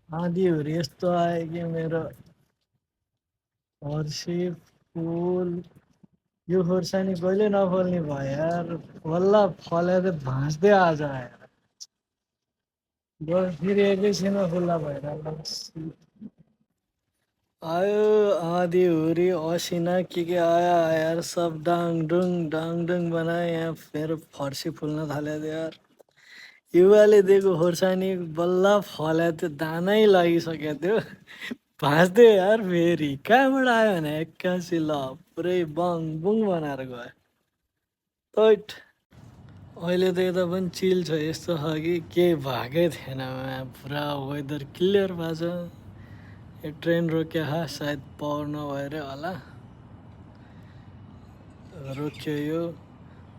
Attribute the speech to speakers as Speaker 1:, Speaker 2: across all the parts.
Speaker 1: आँधीहरू यस्तो आयो कि मेरो फर्सी फुल यो खोर्सानी कहिले नफल्ने भयो यार। बल्ल फलेर भाँच्दै आज आएर बस फेरि एकैछिनमा खुल्ला भएर आयो। आँधी हुरी असिना के आया यार, सब डाङ डुङ बनाए। यहाँ मेरो फर्सी फुल्न थाल्यो यार। युवाले दिएको खोर्सानी बल्ल फल्यो, त्यो दानै लागिसक्यो त्यो भाँच्दै यार। फेरि कहाँबाट आयो भने एक्कासी ल पुरै बङ बुङ बनाएर गयो तैट। अहिले त यता पनि चिल छ, यस्तो छ कि केही भएकै थिएन। पुरा वेदर क्लियर भएको छ। यो ट्रेन रोक्यो सायद पावर नभएर होला, रोक्यो यो।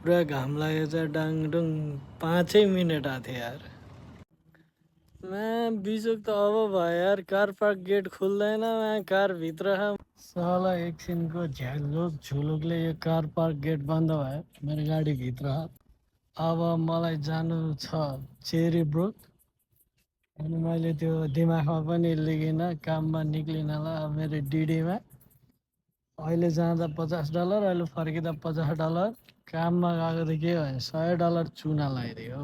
Speaker 1: पुरा घाम लागेको छ डाङडुङ। 5 मिनट आएको थियो यार। बिजोक त अब भयो यार, कार पार्क गेट खुल्दैन। कार भित्र साला एकछिनको झ्यालुक झुलुकले यो कार पार्क गेट बन्द भयो मेरो गाडी भित्र। अब मलाई जानु छ चेरी ब्रुक। अनि मैले त्यो दिमागमा पनि लिगिन, काममा निक्लिनलाई अब मेरो डिडीमा। अहिले जाँदा $50, अहिले फर्किँदा $50। काममा गएको त के भयो $100 चुना लगाइदियो।